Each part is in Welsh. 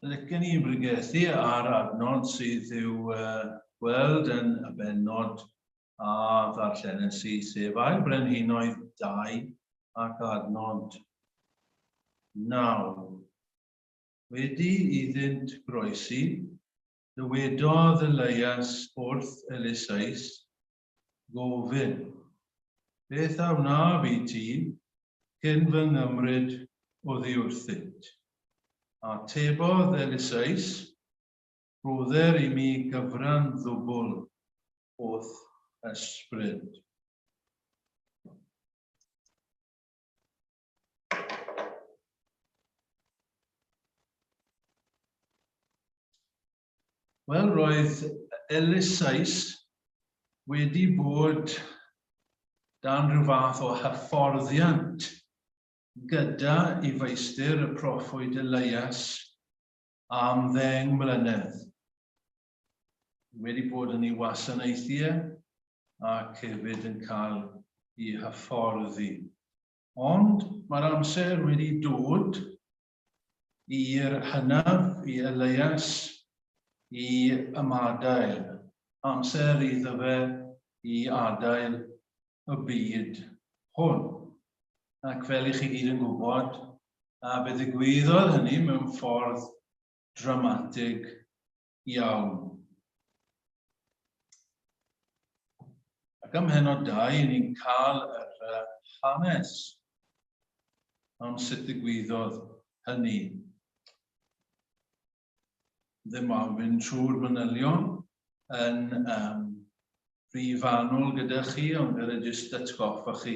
Licen i bregethu ar adnod sydd i'w gweld yn y bennod a ddarllenes i, sef Ail Brenhinoedd 2 ac adnod 9. Wedi iddynt groesi, dywedodd Elias wrth Eliseus, gofyn, Beth a wnaf i ti cyn fy nghymryd oddi wrthyt? Atebodd Eliseus, Rhodder i mi gyfran ddwbl o'th ysbryd. Wel, roedd Eliseus wedi bod dan rhyw fath o hyfforddiant gyda i feistr y proffwyd Elias am ddeng mlynedd. Wedi bod yn ei wasanaethu e ac hefyd yn cael ei hyfforddi. Ond mae'r amser wedi dod i'r hynaf, i Elias, i ymadael. Amser iddo fe i adael y byd hwn. Ac fel i chi gyd yn gwybod, a fe ddigwyddodd hynny mewn ffordd dramatig iawn. Ac ym mhennod 2, ni'n cael yr hanes am sut ddigwyddodd hynny. Ddim am fynd trwy'r manylion yn um, rhy fanwl gyda chi, ond gyda jyst atgoffa chi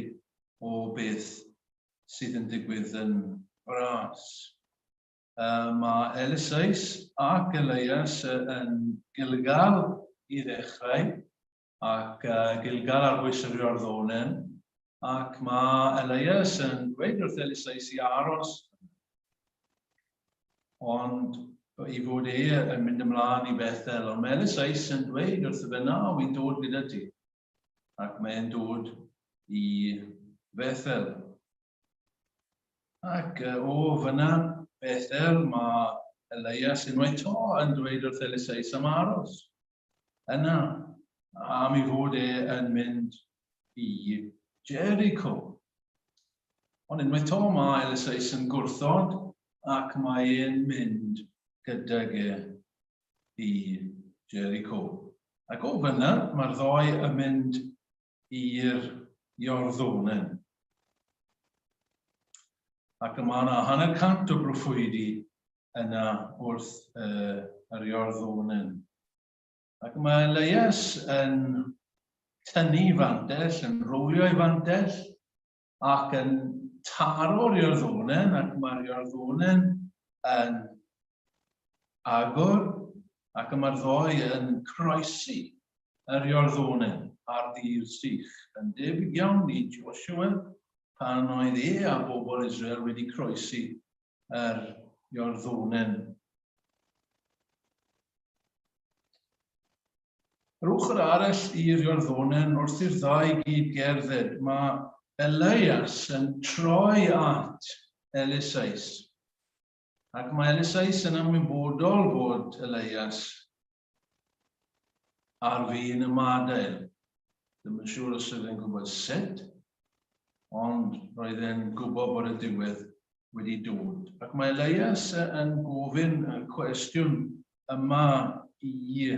o beth sydd yn digwydd yn fras. Uh, mae Eliseus ac Elias yn Gilgal i ddechrau, ac uh, Gilgal ar bwys yr Iorddonen, ac mae Elias yn dweud wrth Eliseus i aros, ond i fod e yn mynd ymlaen i Bethel, ond mae Eliseus yn dweud wrth fe, na, wy'n dod gyda ti, ac mae'n dod i Bethel. Ac o fyna, Bethel, mae Elias unwaith to yn dweud wrth Eliseus am aros. Yna, am ei fod e yn mynd i Jericho. Ond unwaith to mae Eliseus yn gwrthod ac mae e'n mynd gydag e i Jericho. Ac o fyna, mae'r ddoi yn mynd i'r Iorddonen. Ac y mae yna 500 o broffwydi yna wrth uh, yr Iorddonen. Ac mae Elias yn tynnu fantell, yn rowlio ei fantell, ac yn taro'r Iorddonen, ac mae'r Iorddonen yn agor, ac y mae'r ddoi yn croesi yr Iorddonen ar dir sych, yn debyg iawn i Joshua pan oedd e a bobl Israel wedi croesi yr Iorddonen. Yr ochr arall i'r Iorddonen, wrth i'r ddau gyd gerdded, mae Elias yn troi at Eliseus. Ac mae Eliseus yn ymwybodol fod Elias ar fin ymadael. Ddim yn siŵr os oedd e'n gwybod sut, ond roedd e'n gwybod bod y diwedd wedi dod. Ac mae Elias yn gofyn y cwestiwn yma i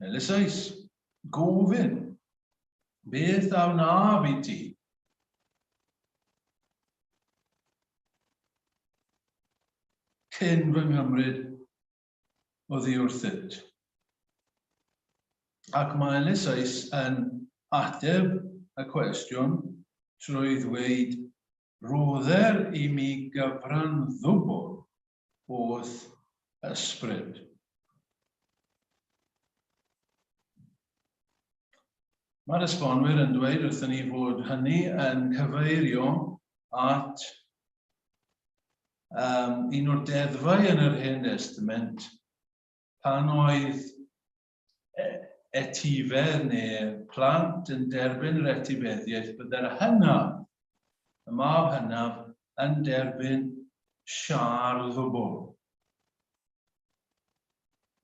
Eliseus. Gofyn, beth a wnaf i ti? Cyn fy nghymryd oddi wrthynt. Ac mae Eliseus yn ateb y cwestiwn trwy ddweud, Rhodder i mi gyfran ddwbl o'th ysbryd. Mae'r esbonwyr yn dweud wrthyn ni fod hynny yn cyfeirio at um, un o'r deddfau yn yr Hen Testament pan oedd e, etifedd neu plant yn derbyn yr etifeddiaeth, byddai'r hynaf, y mab hynaf, yn derbyn siâr ddwbl.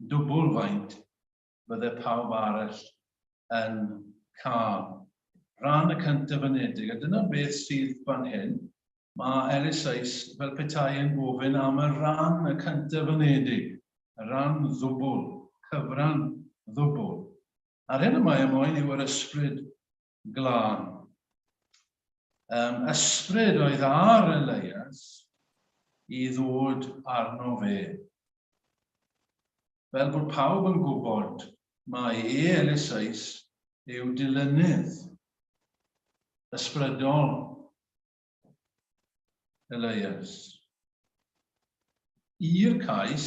dwbl faint fydde pawb arall yn cael. Rhan y cyntaf anedig, a dyna beth sydd fan hyn. Mae Eliseus fel petai yn gofyn am y rhan y cyntaf anedig, y rhan ddwbl, cyfran ddwbl. A'r hyn y mae y moyn yw yr ysbryd glân. Ysbryd oedd ar Elias i ddod arno fe. Fel bod pawb yn gwybod mai e Eliseus yw dilynydd ysbrydol Elias. I'r cais,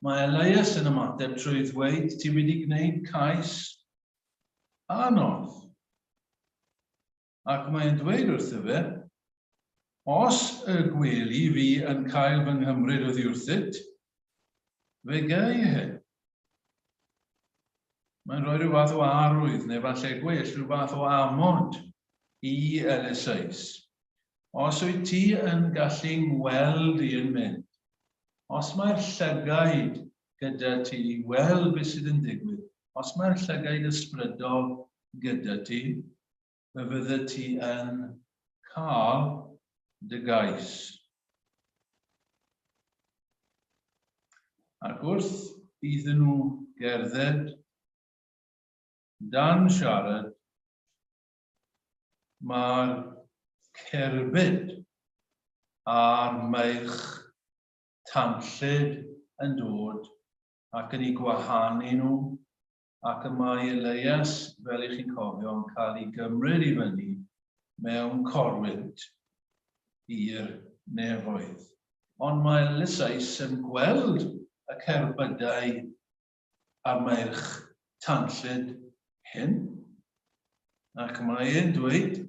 mae Elias yn ymateb trwy ddweud ti wedi gwneud cais anodd. Ac mae'n dweud wrtho fe, os y gweli fi yn cael fy nghymryd oddi wrthyt, fe gei hyn. Mae'n rhoi rhyw fath o arwydd, neu falle gwell, rhyw fath o amod i Eliseus. Os wyt ti yn gallu ngweld i yn mynd, os mae'r llygaid gyda ti i weld beth sydd yn digwydd, os mae'r llygaid ysbrydol gyda ti, fe fydde ti yn cael dy gais. Ac wrth iddyn nhw gerdded dan siarad, mae'r cerbyd a'r meirch tanllyd yn dod ac yn eu gwahanu nhw, ac y mae Elias, fel i chi'n cofio, yn cael ei gymryd i fyny mewn corwynt i'r nefoedd. Ond mae Eliseus yn gweld y cerbydau a'r meirch tanllyd hyn, ac mae e'n dweud,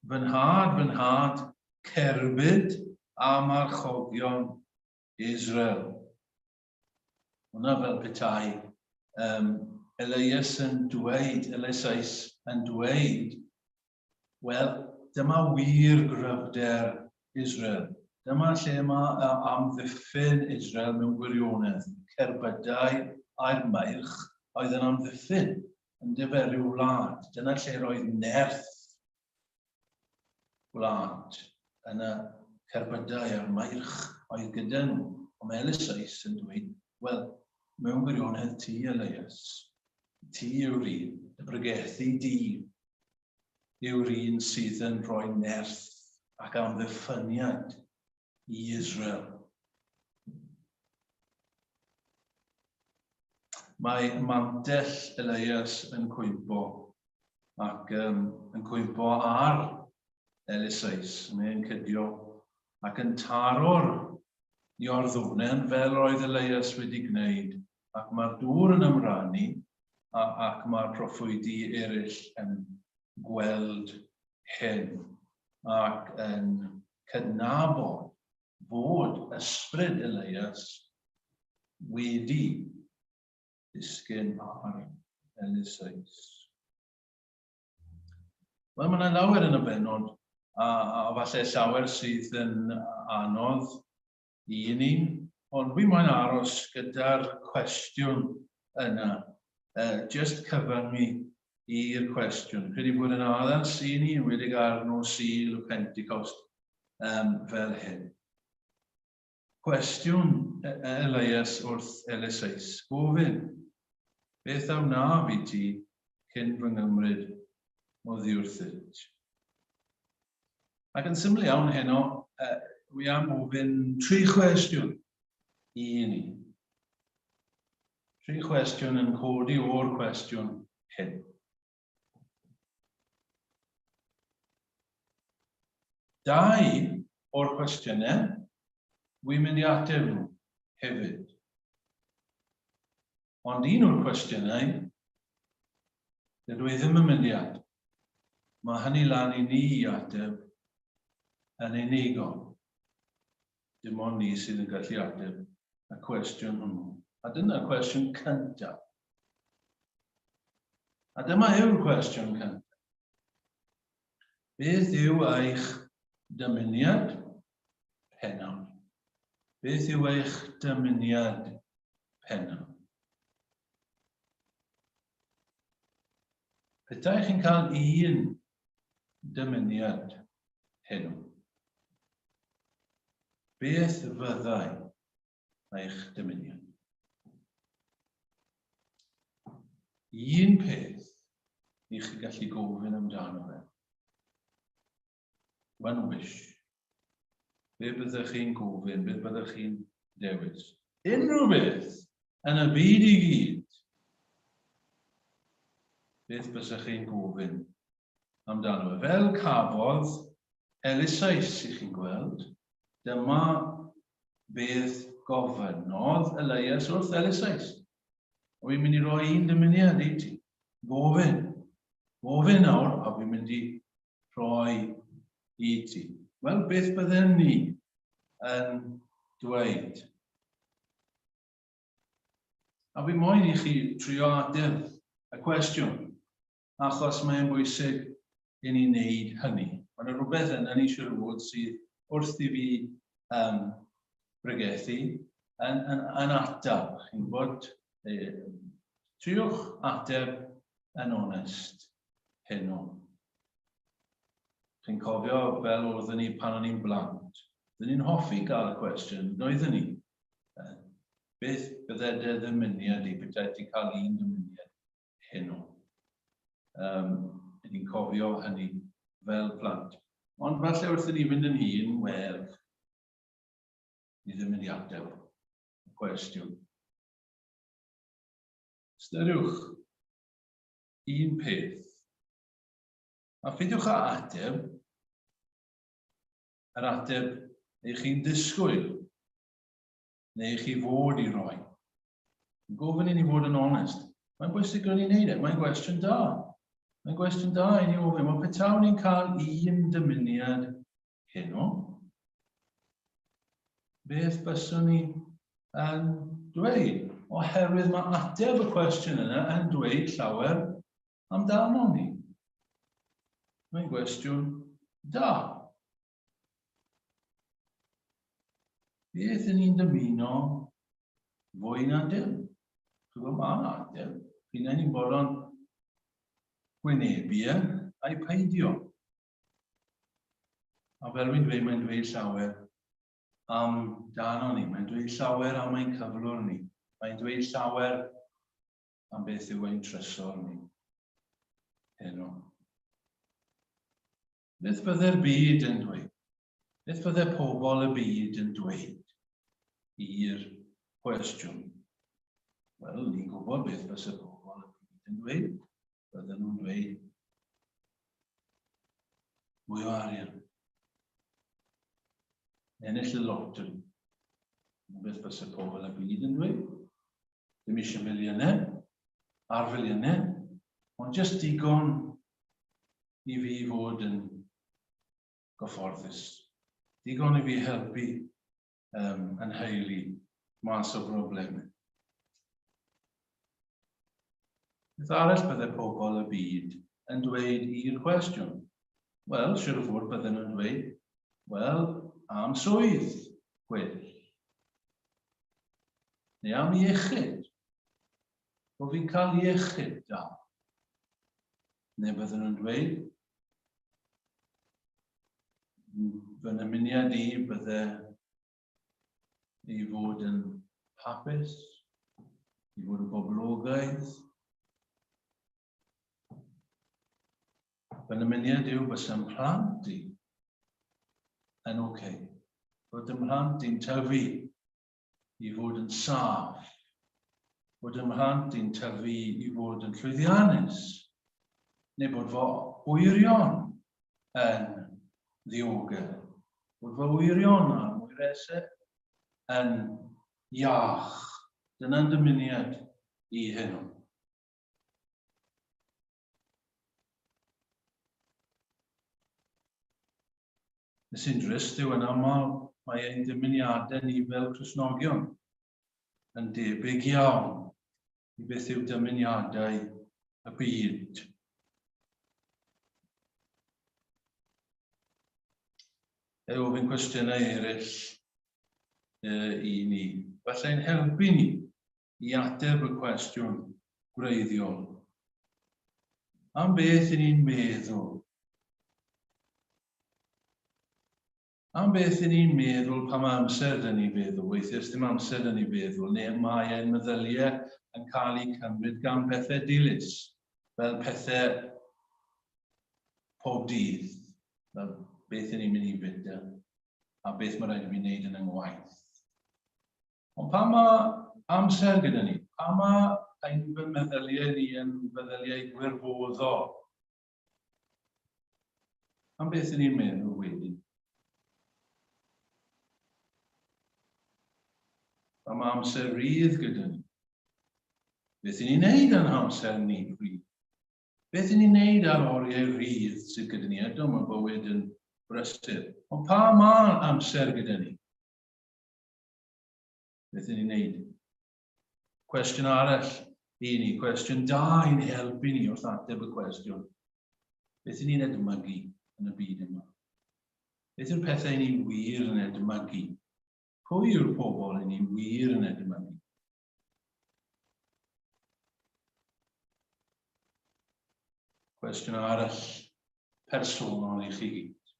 Fy nhad, fy nhad, cerbyd a marchogion Israel. Hwna fel petai Elias yn dweud, Eliseus yn dweud, Wel, dyma wir gryfder Israel. Dyma lle mae amddiffyn Israel mewn gwirionedd. Cerbydau a'r meirch oedd yn amddiffyn yn diferu wlad. Dyna lle roedd nerth gwlad yn y cerbydau a'r meirch oedd gyda nhw. Ond mae Eliseus yn dweud, wel, mewn gwirionedd ti, Elias, ti yw'r un, y bregethu di yw'r un sydd yn rhoi nerth ac amddiffyniad i Israel. Mae mantell Elias yn cwympo ac yn cwympo ar Eliseus, mae'n cydio ac yn taro'r Iorddonen fel roedd Elias wedi gwneud, ac mae'r dŵr yn ymrannu a, ac mae'r proffwydi eraill yn gweld hyn ac yn cydnabod fod ysbryd Elias wedi disgyn ar Eliseus. Wel, mae yna lawer yn y bennod, a, a falle llawer sydd yn anodd i ni, ond wi moyn aros gyda'r cwestiwn yna, just cyfyngu i'r cwestiwn. Credu bod yn addas i ni, yn wedig ar nos Sul y Pentecost, fel hyn. Cwestiwn Elias wrth Eliseus, gofyn, Beth a wnaf i ti cyn fy nghymryd oddiwrthyt? Ac yn syml iawn heno, wi am ofyn tri chwestiwn i ni. Tri chwestiwn yn codi o'r cwestiwn hyn. Dau o'r cwestiynau, wi'n mynd i ateb nhw hefyd. Ond un o'r cwestiynau, dydw i ddim yn mynd i ateb. Mae hynny lan i ni i ateb yn unigol. Dim ond ni sydd yn gallu ateb y cwestiwn hwnnw. A dyna'r cwestiwn cyntaf. A dyma yw'r cwestiwn cyntaf. Beth yw eich dymuniad pennaf? Beth yw eich dymuniad pennaf? Petai chi'n cael un dymuniad heno, beth fyddai eich dymuniad? Un peth i chi gallu gofyn amdano fe. One wish. Be byddech chi'n gofyn? Beth byddech chi'n dewis? Unrhyw beth yn y byd i gyd. Beth bysech chi'n gofyn amdano fe? Fel cafodd Elisais i chi'n gweld, dyma beth gofynnodd Elias wrth Elisais. O fi'n mynd i roi un dymuniad i ti. Gofyn. Gofyn nawr, a fi'n mynd i rhoi i ti. Wel, beth bydden ni yn dweud? A fi moyn i chi trio ateb y cwestiwn, achos mae'n bwysig i ni wneud hynny. Mae yna rhywbeth yn ni siwr o fod sydd wrth i fi um, bregethu yn, yn, yn atal. Chi'n gwybod, e, triwch ateb yn onest heno. Chi'n cofio fel oeddwn ni pan o'n i'n blant? Oeddwn ni'n hoffi gael y cwestiwn, doeddwn ni? Beth bydde dy ddymuniad i petai ti cael un dymuniad heno? Um, ni'n cofio hynny fel plant. Ond falle wrth i ni fynd yn hŷn, wel, ni ddim yn i ateb y cwestiwn. Ystyriwch un peth. A pheidiwch â ateb yr ateb eich chi'n disgwyl neu chi fod i roi. Gofyn i ni fod yn onest. Mae'n bwysig gwneud ni'n neud e. Mae'n gwestiwn da. Mae'n gwestiwn da i ni ofyn. Wel, petawn ni'n cael un dymuniad heno, beth byswn ni yn dweud? Oherwydd mae ateb y cwestiwn yna yn dweud llawer amdano ni. Mae'n gwestiwn da. Beth yn ni'n dymuno fwy na dim? Chi'n gwybod, mae yna ateb. Chi'n ni'n bodlon gwynebu e a'i peidio. A fel fi'n dweud, mae'n dweud llawer amdano ni. Mae'n dweud llawer am ein cyflwr ni. Mae'n dweud llawer am beth yw ein trysor ni. Heno. Beth fydde'r byd yn dweud? Beth fydde pobl y byd yn dweud i'r cwestiwn? Wel, ni'n gwybod beth fyse pobl y byd yn dweud. Bydden nhw'n dweud mwy o arian. Ennill y lottery. Beth fyse pobl y byd yn dweud? Ddim eisiau miliynau, ar filiynau, ond jyst digon i fi fod yn gyfforddus. Digon i fi helpu um, yn nheulu mas o broblemau. Beth arall bydde pobl y byd yn dweud i'r cwestiwn? Wel, siwr o fod bydden nhw'n dweud, wel, am swydd gwell. Neu am iechyd. Bo fi'n cael iechyd da. Neu bydden nhw'n dweud, fy nymuniad i bydde i fod yn hapus, i fod yn boblogaidd. Fy nymuniad yw bysa'n mhlant i yn oce. Okay. Bod y mhlant i'n tyfu i fod yn saff. Bod y mhlant i'n tyfu i fod yn llwyddiannus. Neu bod fy wyrion yn ddiogel. Bod fy wyrion a'r wyresau yn iach. Dyna'n dymuniad i heno. Beth sy'n drist yw yn aml mae ein dymuniadau ni fel Cristnogion yn debyg iawn i beth yw dymuniadau y byd. E ofyn cwestiynau eraill e, i ni. Falle'n helpu ni i ateb y cwestiwn gwreiddiol. Am beth i ni'n meddwl? Am beth i ni'n meddwl pan mae amser dyn ni feddwl? Weithiau dim amser dyn ni feddwl, neu mae ein meddyliau yn cael eu cymryd gan bethau dilys, fel pethau pob dydd, fel beth i ni'n mynd i fyta, a beth mae rhaid i fi wneud yn yng ngwaith. Ond pan mae amser gyda ni, pan mae ein meddyliau ni yn feddyliau gwirfoddol, am beth ydyn ni'n meddwl wedyn? Pan mae amser rhydd gyda ni, beth ydyn ni'n neud yn amser ni rhydd? Beth ydyn ni'n neud ar oriau rhydd sydd gyda ni? Ydw, mae bywyd yn brysur. Ond pa mae amser gyda ni? Beth ydyn ni'n neud? Cwestiwn arall i ni, cwestiwn da i'n helpu ni wrth ateb y cwestiwn. Beth ydyn ni'n edmygu yn y byd yma? Beth yw'r pethau ni wir yn edmygu? Pwy yw'r pobl i ni wir yn edmygu? Cwestiwn arall personol i chi gyd.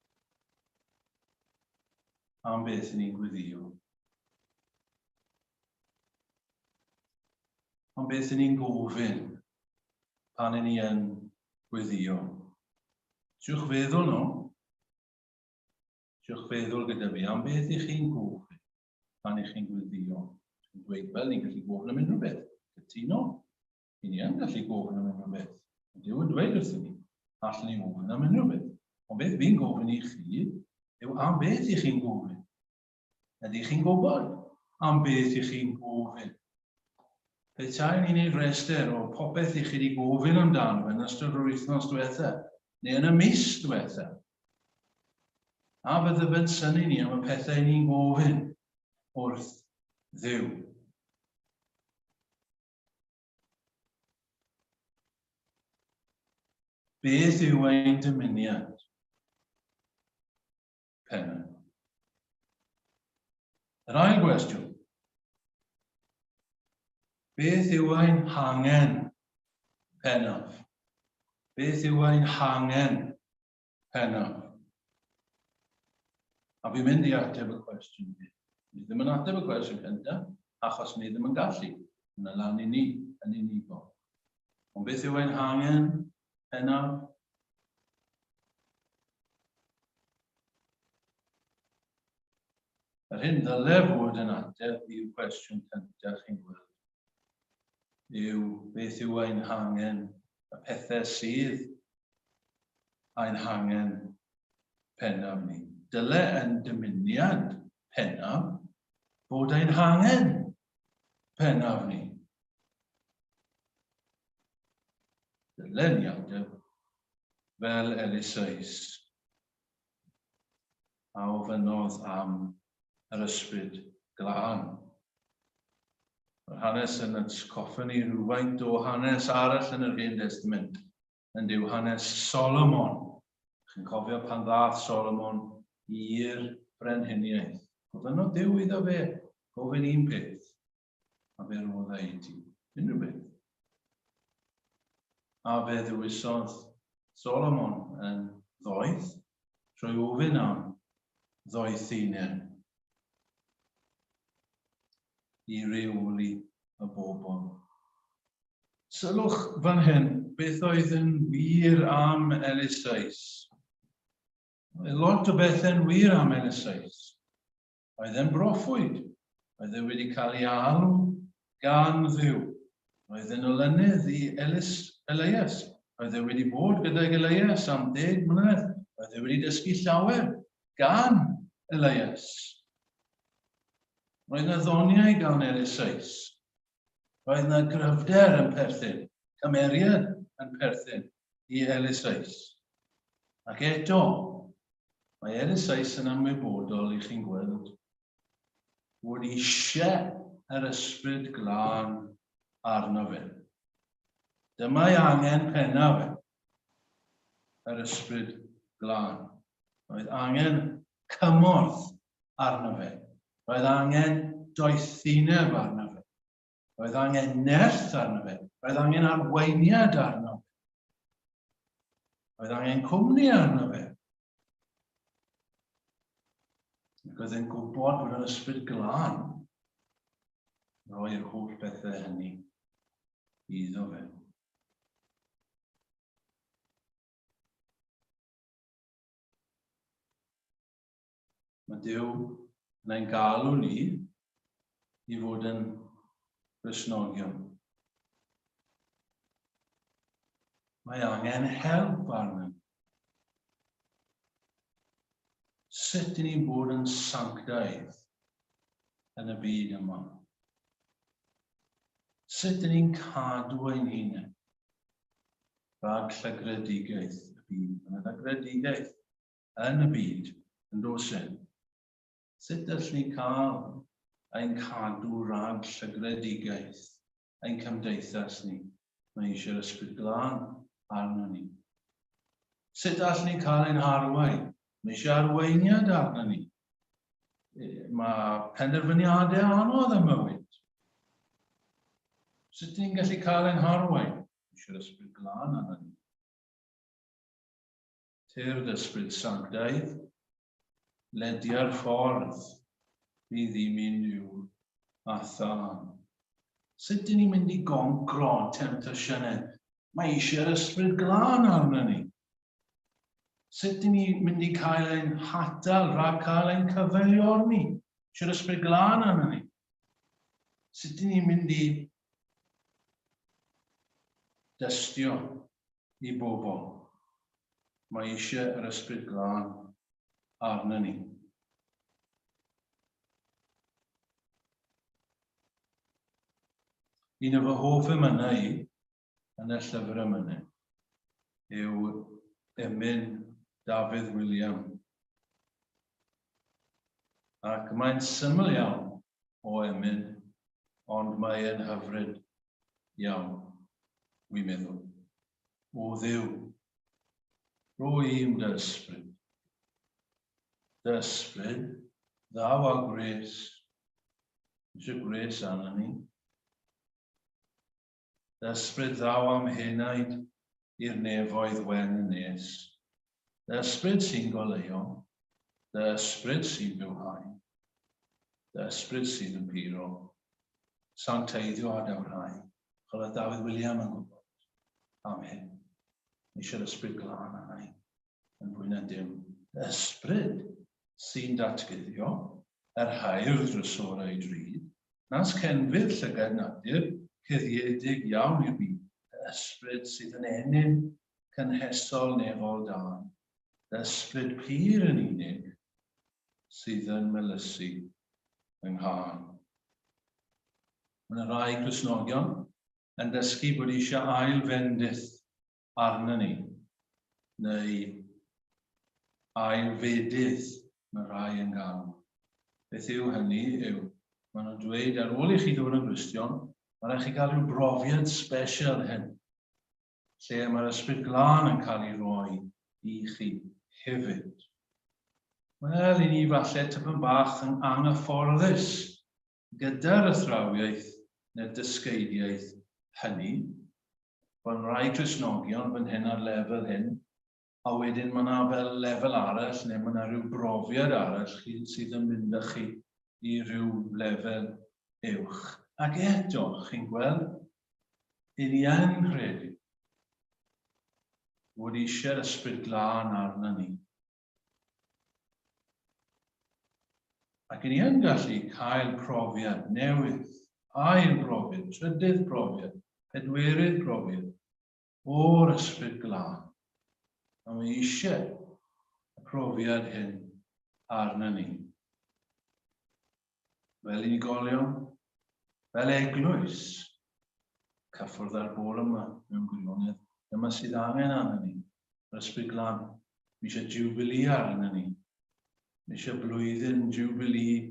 Am beth ni'n gweddio? Am beth ni'n gofyn pan ni yn gweddio? Triwch feddwl nhw. Triwch feddwl gyda fi. Am beth i chi'n gofyn pan i chi'n gweddio? Chi'n dweud, fel ni'n gallu gofyn am unrhyw beth. Cytuno? I ni yn gallu gofyn am unrhyw beth. Mae Duw yn dweud wrthyn ni, allwn ni ofyn am unrhyw beth. Ond beth fi'n gofyn i chi yw am beth i chi'n gofyn. Ydych chi'n gwybod am beth i chi'n gofyn? Petai ni'n ei rhestr o popeth i chi wedi gofyn amdano yn ystod yr wythnos diwetha, neu yn y mis diwetha, a fydde fe'n synnu ni am y pethau ni'n gofyn wrth Dduw. Beth yw ein dymuniad? Penna. Yr ail gwestiwn. Beth yw ein hangen pennaf? Beth yw ein hangen pennaf? A fi'n mynd i ateb y cwestiwn hyn. Ni ddim yn ateb y cwestiwn cyntaf, achos ni ddim yn gallu. Yna lan i ni, yn unigol. Ond beth yw ein hangen pennaf? Yr hyn ddyle fod yn ateb i'r cwestiwn cyntaf chi'n gweld yw beth yw ein hangen, y pethau sydd ein hangen pennaf ni. Dyle yn dymuniad pennaf fod ein hangen pennaf ni. Dyle ni ateb fel Eliseus a ofynnodd am yr ysbryd glân. Mae'r hanes yn atgoffa ni rhywfaint o hanes arall yn yr Hen Testament, yn dyw hanes Solomon. Chi'n cofio pan ddath Solomon i'r brenhiniaeth. Gofynnodd Duw iddo fe gofyn un peth, a fe rodd e i ti. Unrhyw beth. A fe ddewisodd Solomon yn ddoeth trwy ofyn am ddoethineb i reoli y bobl. Sylwch fan hyn beth oedd yn wir am Eliseus. Oedd lot o bethau'n wir am Eliseus. Oedd e'n broffwyd. Oedd e wedi cael ei alw gan Dduw. Oedd e'n olynydd i Elis, Elias. Oedd e wedi bod gydag Elias am 10 mlynedd. Oedd e wedi dysgu llawer gan Elias. Roedd yna ddoniau gan Eliseus. Roedd yna gryfder yn perthyn, cymeriad yn perthyn i Eliseus. Ac eto, Mae Eliseus yn ymwybodol i chi'n gweld bod eisiau yr ysbryd glân arno fe. Dyma'i angen pennaf fe, yr ysbryd glân. Roedd angen cymorth arno fe. Roedd angen doethineb arno fe. Roedd angen nerth arno fe. Roedd angen arweiniad arno fe. Oedd angen cwmni arno fe. Ac oedd e'n gwybod bod yr ysbryd glân roi'r holl bethau hynny iddo fe. Mae Duw yn ein galw ni i fod yn Gristnogion. Mae angen help arnyn. Sut i ni'n bod yn sanctaidd yn y byd yma? Sut i ni'n cadw ein hunain rhag llygredigaeth y byd? Mae yna llygredigaeth yn y byd, yn does e? Sut gallwn ni cael ein cadw rhag llygredigaeth ein cymdeithas ni? Mae eisiau'r Ysbryd Glân arno ni. Sut allwn ni cael ein harwain? Mae eisiau arweiniad arno ni. Mae penderfyniadau anodd ym mywyd. Sut ni'n gallu cael ein harwain? Mae eisiau'r Ysbryd Glân arno ni. Tyrd Ysbryd Sanctaidd, ledia'r ffordd fydd i mi'n yw a thân. Sut dyn ni'n mynd i goncro temtasiynau? Mae eisiau'r Ysbryd Glân arno ni. Sut dyn ni'n mynd i cael ein hatal rhag cael ein cyfeiliorni? Eisiau'r Ysbryd Glân arno ni. Sut dyn ni'n mynd i dystio i bobl. Mae eisiau yr Ysbryd Glân arno ni. Un o fy hoff emynau i yn y llyfr emynau yw emyn Dafydd William. Ac mae'n syml iawn o emyn, ond mae'n hyfryd iawn, wi'n meddwl. O Dduw, rho i'm dy ysbryd. Dy ysbryd, ddaw â gwres. Eisiau gwres arna ni. Dy ysbryd ddaw am henaid i'r nefoedd wen yn nes. Dy ysbryd sy'n goleuo, dy ysbryd sy'n bywhau, dy ysbryd sydd yn puro. Sancteiddio a dyfrhau. Chos oedd Dafydd William yn gwybod am hyn. Mae eisiau'r ysbryd glân arna i, yn fwy na dim. Ysbryd sy'n datguddio yr hair drysorau drud, nas cenfydd llygad natur, cuddiedig iawn i'r byd. Ysbryd sydd yn ennyn cynhesol nefol dân. Ysbryd pur yn unig sydd yn melysu yng nghân. Mae yna rai Cristnogion yn dysgu bod eisiau ail fendith arno ni, neu ail fedydd mae rhai yn galw. Beth yw hynny yw, maen nhw'n dweud ar ôl i chi ddod yn Gristion, mae rhaid chi gael rhyw brofiad special hyn, lle mae'r Ysbryd Glân yn cael ei roi i chi hefyd. Wel, i ni falle tipyn bach yn anghyfforddus gyda'r athrawiaeth neu'r dysgeidiaeth hynny, bod rhai Cristnogion fan hyn ar lefel hyn, a wedyn mae yna fel lefel arall, neu mae yna rhyw brofiad arall chi, sydd yn mynd â chi i ryw lefel uwch. Ac eto, chi'n gweld, i ni yn credu fod eisiau'r Ysbryd Glân arna ni. Ac i ni yn gallu cael profiad newydd, ail brofiad, trydydd profiad, pedwerydd profiad o'r Ysbryd Glân. A mae eisiau y profiad hyn arna ni. Fel unigolion, fel eglwys, cyffwrdd â'r bore yma mewn gwirionedd. Dyma sydd angen arno ni, yr Ysbryd Glân. Mae eisiau jubilee arno ni. Mae eisiau blwyddyn jubilee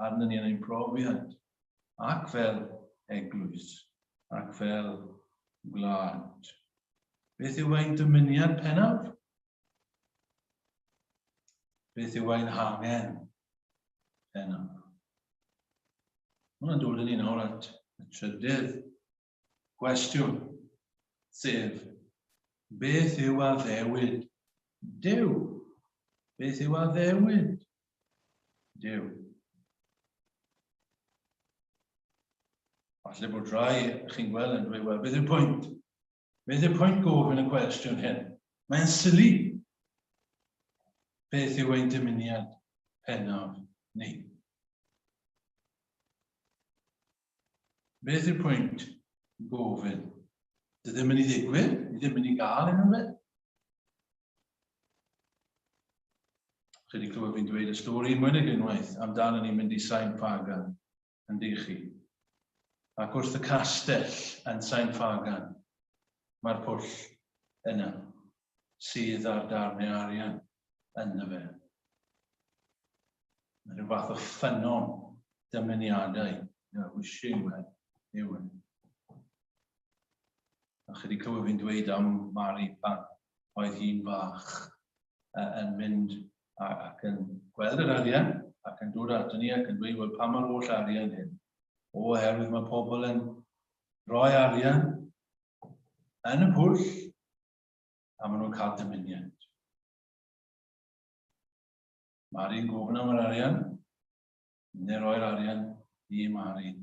arno ni yn ein profiad. Ac fel eglwys, ac fel gwlad. Beth yw ein dymuniad pennaf? Beth yw ein hangen pennaf? Mae'n dod yn ni nawr at y trydydd gwestiwn, sef. Beth yw addewid Duw? Beth yw addewid Duw? Falle bod rhai chi'n gweld yn dweud, wel, beth yw'r pwynt? Beth yw'r pwynt gofyn y cwestiwn hyn? Mae'n silly. Beth yw ein dymuniad pennaf ni? Beth yw'r pwynt gofyn? Dy ddim yn ei ddigwydd, ni ddim yn ei gael unrhyw beth. Chi wedi clywed fi'n dweud y stori mwy nag unwaith amdano ni'n mynd i Sain Ffagan, yn dych chi. Ac wrth y castell yn Sain Ffagan, mae'r pwll yna sydd ar darnau arian ynddo fe. Mae rhyw fath o ffynnon dymuniadau, you know, wishing well, yw e. A chi wedi clywed fi'n dweud am Mari pan oedd hi'n fach yn mynd ac yn gweld yr arian ac yn dod ato ni ac yn dweud, wel, pam mae'r holl arian hyn? O, oherwydd mae pobl yn rhoi arian yn y pwll a maen nhw'n cael dymuniad. Mari'n gofyn am yr arian, neu roi'r arian i Mari.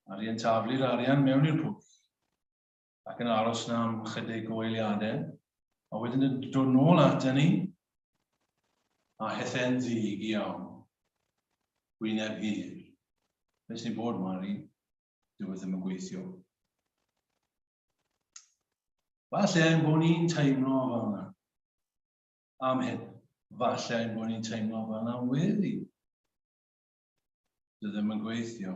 Mari yn taflu'r arian mewn i'r pwll, ac yn aros na am chydig o eiliadau, a wedyn yn dod nôl ato ni, a hethe'n ddig iawn. Wyneb hir. Beth sy'n bod, Mari? Dyw e ddim yn gweithio. Falle ein bod ni'n teimlo fel yna. Am hyn. Falle ein bod ni'n teimlo fel yna weddi. Dy ddim yn gweithio.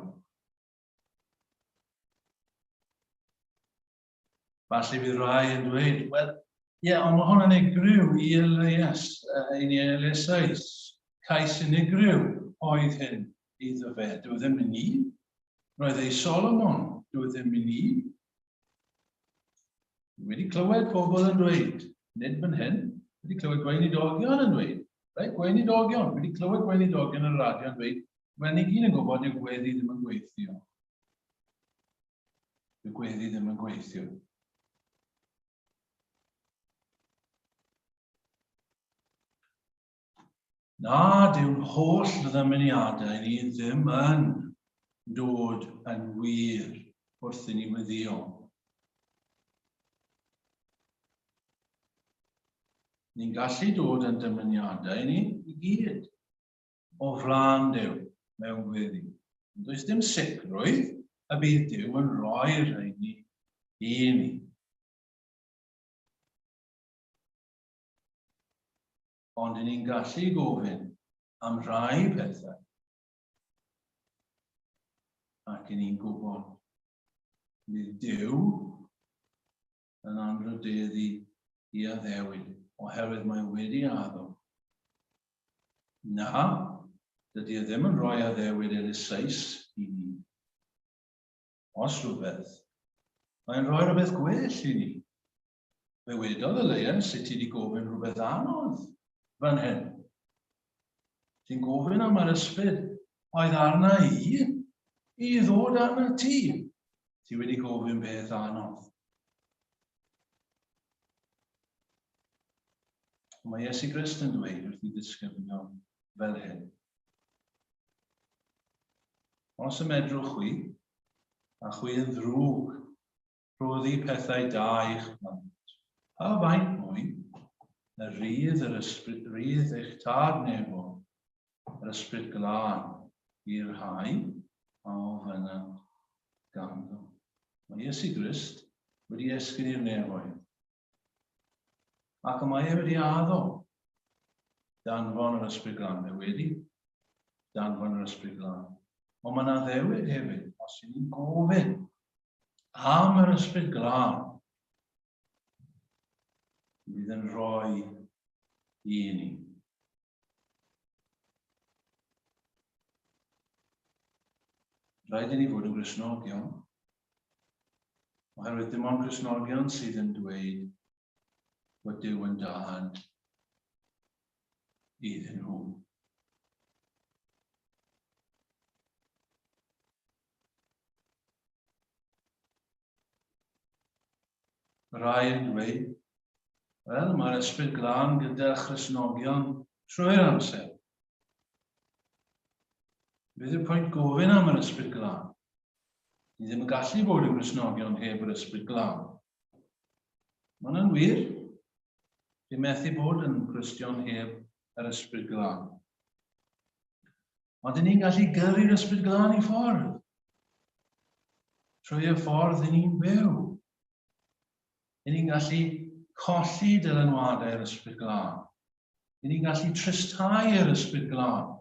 Falle bydd rhai yn dweud, wel, ie, yeah, ond mae hwn yn unigryw i Elias, i ni Eliasais. Cais unigryw oedd hyn iddo fe. Dyw e ddim i ni. Roedd ei Solomon, dyw e ddim i ni. Dwi wedi clywed pobl yn dweud, nid fan hyn, wedi clywed gweinidogion yn dweud, right, gweinidogion, wedi clywed gweinidogion yn y radio yn dweud, wel, ni gyd yn gwybod yw gweddi ddim yn gweithio. Yw gweddi ddim yn gweithio. Na, dyw'n holl ddymuniadau ni ddim yn dod yn wir wrth i ni weddïo. Ni'n gallu dod yn dymuniadau ni i gyd o flaen Duw mewn gweddi. Ond does dim sicrwydd y bydd Duw yn rhoi'r rheini i ni. Ond i ni'n gallu gofyn am rai pethau. Ac i ni'n gwybod bydd Duw yn anrhydeddu i addewid, oherwydd mae wedi addo. Na, dydy e ddim yn rhoi addewid Eliseus i ni. Os rhywbeth, mae'n rhoi rhywbeth gwell i ni. Fe wedodd y leien sut ti wedi gofyn rhywbeth anodd fan hyn. Ti'n gofyn am yr ysbryd oedd arna i i ddod arna ti. Ti wedi gofyn beth anodd. Mae Iesu Grist yn dweud wrth i ddisgyblion fel hyn. Os y medrwch chwi, a chwi yn ddrwg Rhoddi pethau da i'ch plant. Pa faint mwy y rhydd yr ysbryd, rhydd eich tad nefol, yr ysbryd glân, i'r rhai a ofynnant ganddo. Mae Iesu Grist wedi esgyn i'r nefoedd, ac y mae e wedi addo danfon yr ysbryd glân. Mae wedi danfon yr ysbryd glân. Ond mae yna addewid hefyd, os y'n ni'n gofyn am yr ysbryd glân fydd yn rhoi i ni. Rhaid i ni fod yn Gristnogion, oherwydd dim ond Cristnogion sydd yn dweud bod Duw yn dad iddyn nhw. Rhai yn dweud, Wel, mae'r Ysbryd Glân gyda Christnogion trwy'r amser. Beth yw'r pwynt gofyn am yr Ysbryd Glân? Ni ddim yn gallu bod yn Gristnogion heb yr Ysbryd Glân. Mae hwnna'n wir. Dwi'n methu bod yn Gristion heb yr Ysbryd Glân. Ond dyn ni'n gallu gyrru'r Ysbryd Glân i ffordd. Trwy y ffordd dyn ni'n byw. Dyn ni'n gallu colli dylanwadau'r Ysbryd Glân. Dyn ni'n gallu tristau yr Ysbryd Glân.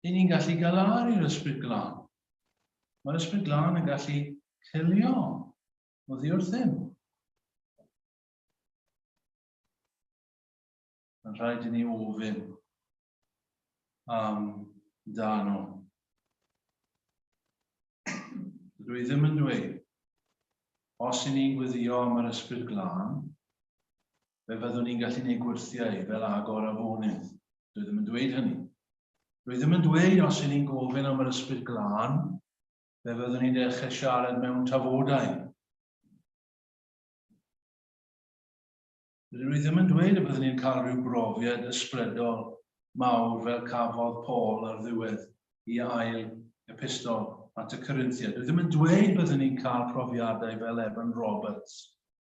Dyn ni'n gallu galaru'r Ysbryd Glân. Mae'r Ysbryd Glân yn gallu cilio oddi wrthym. Mae'n rhaid i ni ofyn am dano. Dwi ddim yn dweud, os i ni'n gweddio am yr Ysbryd Glân, fe fyddwn ni'n gallu gwneud gwyrthiau fel agor afonydd. Dwi ddim yn dweud hynny. Dwi ddim yn dweud os i ni'n gofyn am yr Ysbryd Glân, fe fyddwn ni'n dechrau siarad mewn tafodau. Dydw i ddim yn dweud y byddwn ni'n cael rhyw brofiad ysbrydol mawr fel cafodd Paul ar ddiwedd i ail epistol at y Corinthiaid. Dwi ddim yn dweud byddwn ni'n cael profiadau fel Evan Roberts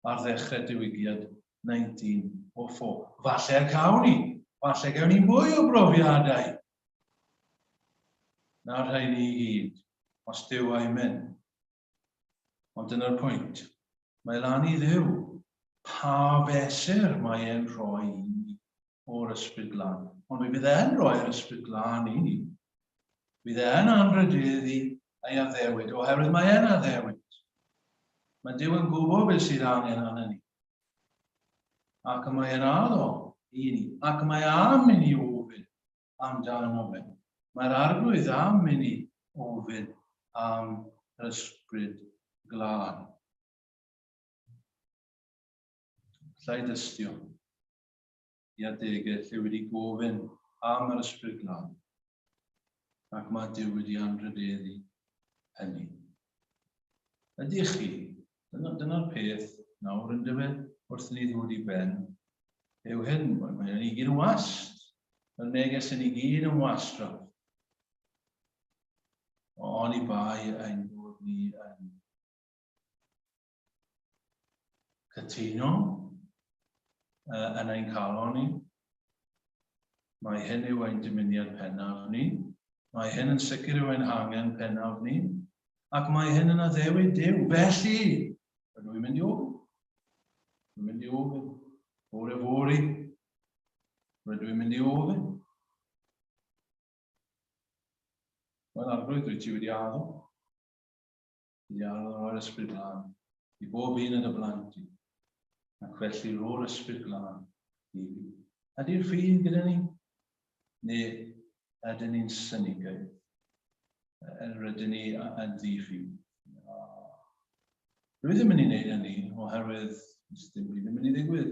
ar ddechrau diwygiad 1904. Falle y cawn ni. Falle gawn ni mwy o brofiadau na'r rhain i gyd, os Duw a'i mynd. Ond dyna'r pwynt. Mae lan i Dduw pa fesur mae e'n rhoi i ni o'r Ysbryd Glân. Ond mi fydd e'n rhoi'r Ysbryd Glân i ni. Bydd e'n anrhydeddu ei addewid, oherwydd mae e'n addewid. Mae Duw yn gwybod beth sydd angen arnon ni. Ac mae e'n addo i ni. Ac mae am i ni ofyn amdano fe. Mae'r Arglwydd am i ni ofyn am yr Ysbryd Glân. Alla i dystio i adegau lle wedi gofyn am yr Ysbryd Glân, ac mae Duw wedi anrhydeddu hynny. Ydych chi? Dyna'r dyna peth nawr yn dyfe, wrth i ni ddod i ben, yw hyn, mae'n i gyd yn wast. Mae'r neges yn i gyd yn wastraff. Oni bai ein bod ni yn cytuno yn ein calon ni. Mae hyn yw ein dymuniad pennaf ni. Mae hyn yn sicr yw ein hangen pennaf ni. Ac mae hyn yn addewid Duw. Felly, rydw i'n mynd i ofyn. Rwy'n mynd i ofyn. Bore fory, rydw i'n mynd i ofyn. Wel, Arglwydd, dwi ti wedi addo. Wedi addo roi'r Ysbryd Glân i bob un yn y blant i. Ac felly ro'r Ysbryd Glân i fi. Ydy'r ffydd gyda ni? Neu ydyn ni'n synigaidd? Rydyn ni yn ddi-ffydd? Dwi ddim yn ei wneud hynny oherwydd dim byd yn mynd i ddigwydd.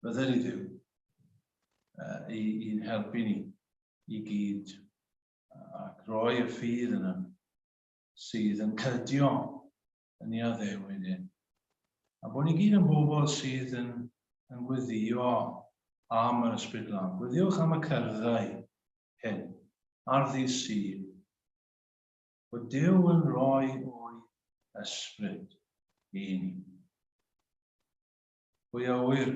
Bydded i Dduw i'n helpu ni i gyd ac roi y ffydd yna sydd yn cydio yn ei addewid e. A bod ni gyd yn bobl sydd yn, yn gweddio am yr Ysbryd Glân. Gweddiwch am y cyrddau hyn ar ddydd Sul. Bod Duw yn rhoi o'i ysbryd i ni. Pwy a ŵyr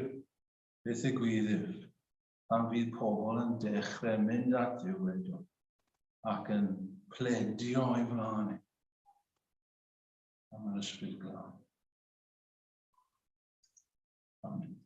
beth ddigwyddir pan fydd pobl yn dechrau mynd at Dduw eto ac yn pledio o'i flaen e am yr Ysbryd Glân. Amen.